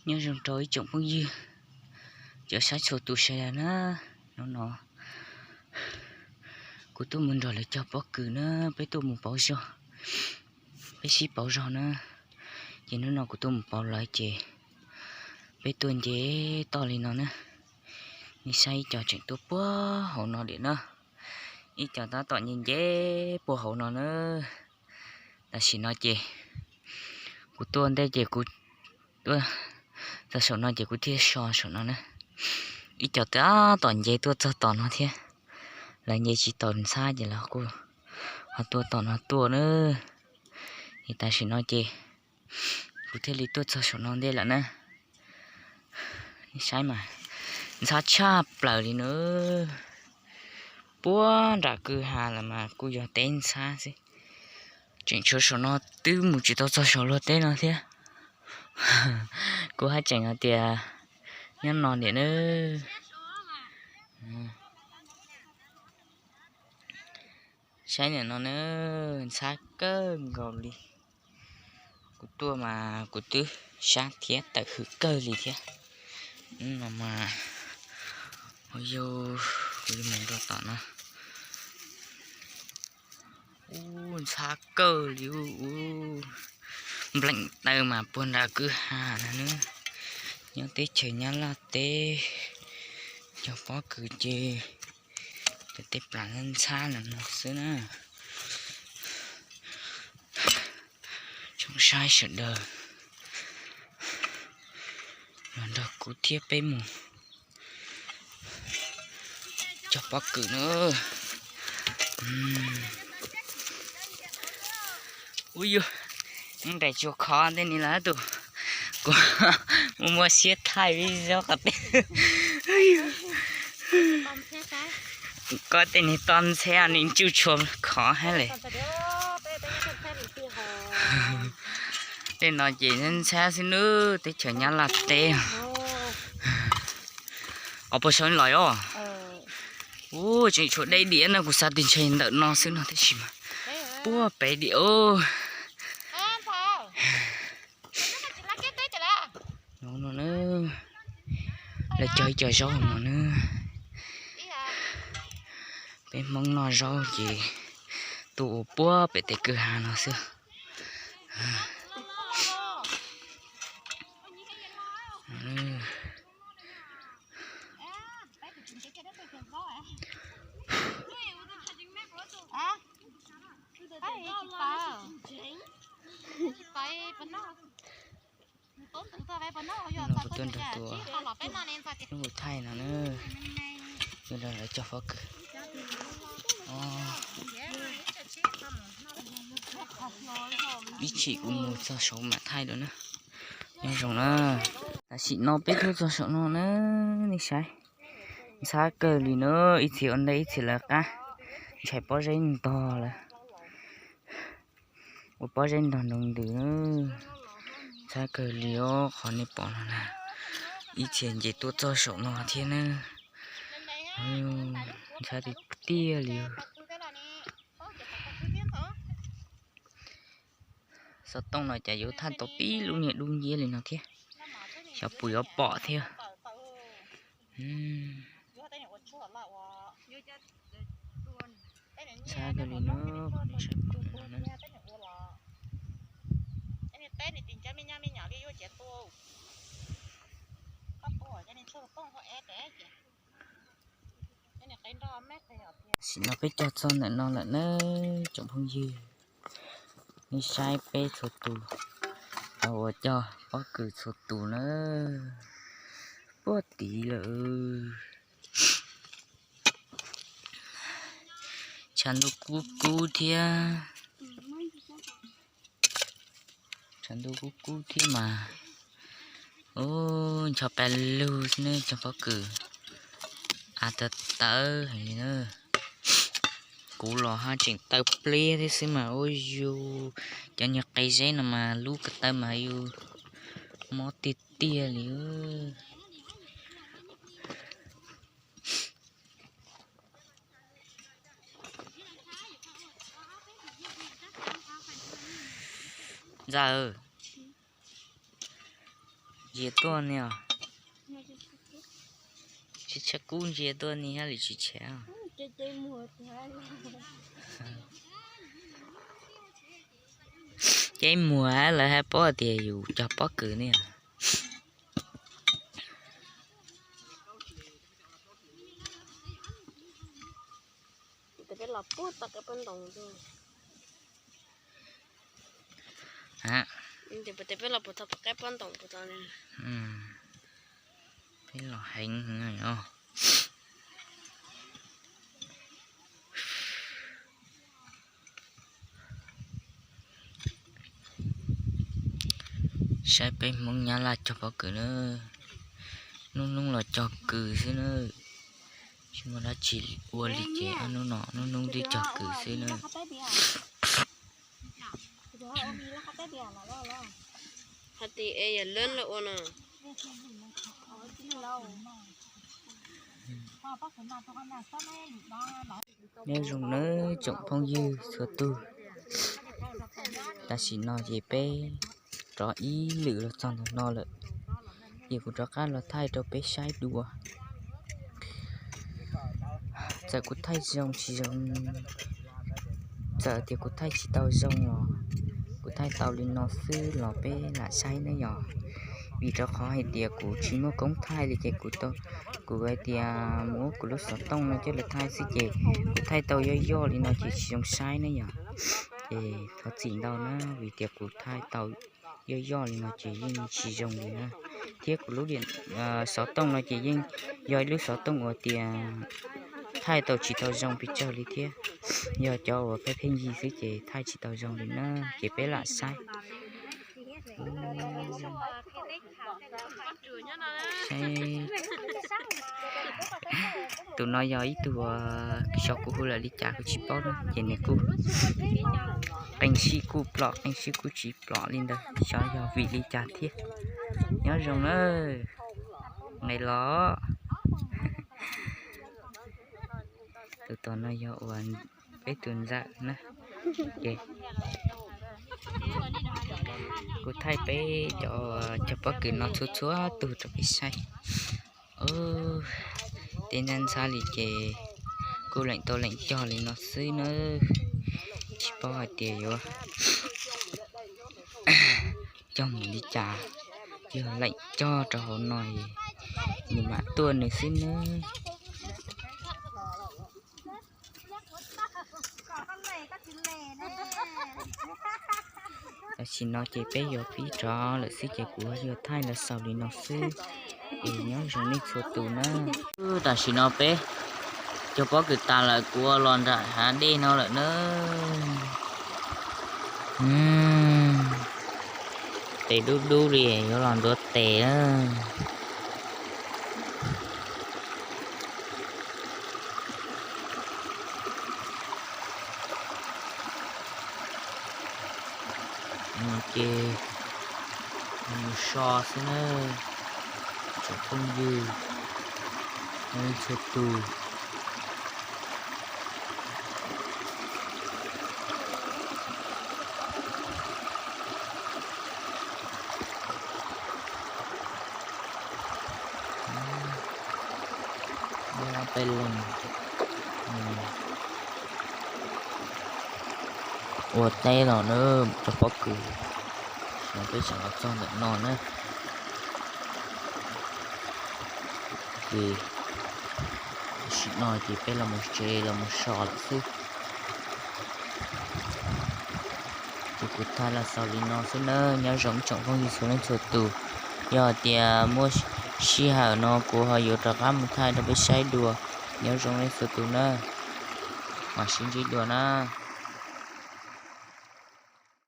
Nyob zoo rau ib tsoom phooj ywg, cov saib txhua tus sawv daws na. Hnub no kuv tuaj mus nrog lawv cog pob kws na, peb tuaj mus pauv zog, peb sib pauv zog na. Ces hnub no kuv tuaj mus pauv lawv ces peb tuaj nce toj li no na. Nej saib ib co tseem tuaj puag hauv no diam na, ib co tab tom nce nce puag hauv no na. Tam sim no ces kuv tuaj ntej ces kuv tuaj txog saum no ces kuv thiaj so saum no na. Ib co tab tom nce tuaj txog tom no thiab, lawv nce tsis tau ntxhab ces lawv kuj ho tuaj tom no tuaj na. Es tam sim no ces kuv thiaj li tuaj txog saum no ntej lawm na. Nej saib mas, ntxhab tshaj plaws li na. Puag nram kwj ha lawm mas kuj yog teb ntxhab xwb. Tseem tshuav saum no twb mus tsis tau txog saum luag teb no thiab. Kuv haj tseem hais tias nyob no niam na. Saib niam no na, ntxhab kawg nkaus li. Kuv tuaj mas kuv twb sab thiab tawm hws kawg li thiab. No mas, yog kuv yuav mus rau tom no. Ub, ntxhab kawg li ub. Npleem taw mas puag nram kwj ha no na. Nyob teb chaws Nyab Laj teb, cog pob kws ces tej plas ntxhab no xwb na. Tsoom saib sawv daws los nrog kuv thiab peb mus cog pob kws na. Ub yug, nraim tsuas khov tej ni lawm tus, kuv muaj muaj siab thaij ib zaug qhov tej. Koj tej ni toj ntxhab ni tsuj tshua khov hab li. Tej no ces ntxhab xwb nawb, teb chaws Nyab Laj teb. Qhov puas sau los os. Ub, tseem tshuav deb diam no, kuv xav tias ntshe ntawm no xwb no tab sis mas puag pem diam. No na, lawv cog ib co zaub no na. Peb Hmoob noj zaub ces tuaj ua puag pem tej kwj ha no xwb. Kuv tuaj nrog tus, kuv thaij no na, kuv nrog lawv cog pob kws. Ib chim kuv mus txog saud mam thaij dua na. Nyob zoo na, tam sim no peb tuaj txog saum no na, nej saib. Ntxhab kawg li na, ib txhia ua ntej ib txhia lawv qab, ntshai pob zeb ntog lawm. Ua pob zeb ntog nroo ntws, ntxhab kawg li os, qhov nej pom no na. Ib txhia nce tuaj txog saum no thiab na. Ntxhab tiag tiag li. Xov tooj no cas yuav thaij tau tib lub niag dub nciab li no thiab. Xyov puas yuav pom thiab. Ntxhab kawg li no, nej saib pom no na. Tam sim no peb cog txog ntawm no lawm na tsoom phooj ywg. Nej saib peb txhua tus, cov uas cog pob kws txhua tus na, puag tid lawm. Tshav ntuj kub kub thiab. Tshav ntuj kub kub thiab mas, ub, ncho pa lug xwb ne, cog pob kws. Av tawv tawv heev li na. Kuv los haj tseem taw pliab thiab xwb mas ua yus, cov nyuag qe zeb no mas lub ko taw mas yus mob tiag tiag li. Ntxawm, Ntsia tuaj ni os. Tsis tshav kub ntsia tuaj ni hab li tsis tshav. Ceb muag lawv hab paub tias yus cog pob kws ne. Peb los heev os. Saib peb Hmoob Nyab Laj cog pob kws na. Nub nub los cog kws xwb na. Tsis muaj dab tsi ua li ces ob nub no nub nub twb cog kws xwb na. Hais tias es yam lab lawv ua no. Nyob zoo nawb tsoom phooj ywg txhua tug. Tam sim no ces peb rov ib lwm los txog ntawm no lawm, ces kuv rov qab los thaij rau peb saib dua. Txawm kuv thaij zoo tsis zoo, txawm tias kuv thaij tsis tau zoo los kuv thaij tau li no xwb los peb lam saib ne yom. Vim rau qhov hais tias kuv tsis muaj koob thaij li ces kuv, kuv hais tias mus ua kuv lub xov tooj no coj los thaij xwb ces kuv thaij tau yoj yoj li no ces tsis zoo saib ne yom. Ces thov txim ntau na, vim tias kuv thaij tau yoj yoj li no ces yeej tsis zoo li na. Thiab kuv lub xov tooj no ces yeej yog ib lub xov tooj uas tias thaij tau tsis tau zoo pes tsawg li thiab. Yog cov uas pheej pheej yig xwb ces thaij tsis tau zoo li na, ces peb lam saib. Saib, tus no yog ib tug uas xyov kuv hu lawm li cas kuv tsis paub na, ces nws kuj qee sij kuj plom qee sij kuj tsis plom li ntawd, xyov yog vim li cas thiab. Nyob zoo na, nqis los. Tus tom no yog uas peb tus ntxawm na. Ces kuv thaij peb cov cog pob kws no txhua txhua tug rau peb saib. Tej ntxhab ntxhab li ces kuj leem tau leem cog li no xwb na. Tsis paub hais tias yuav cog mus li cas, yog leem cog rau hauv no es nws mam tuaj nws xwb nawb. Tam sim no ces peb yuav pib rov lawm xwb ces kuv yuav thaij los xaus li no xwb, es nyob zoo nej txhua tus na. Tam sim no peb cog pob kws tas lawm, kuv ua los nram hav dej no lawm na. Tes dub dub li yuav los ntuav tes na. Ces mus so xwb na, tsoom phooj ywg, txhua tus. Peb leeg ua teb los na, cog pob kws, no peb tseem los txog ntawm no na. Ces tam sim no ces peb los mus tsev los mus so lawm xwb. Ces kuv thaij los xaus li no xwb nawb, nyob zoo ib tsoom phooj ywg txhua leej txhua tus. Yog hais tias muaj sij hawm no kuv ho yuav rov qab mus thaij rau peb saib dua. Nyob zoo nej txhua tus nawb, mam sib ntsib dua na.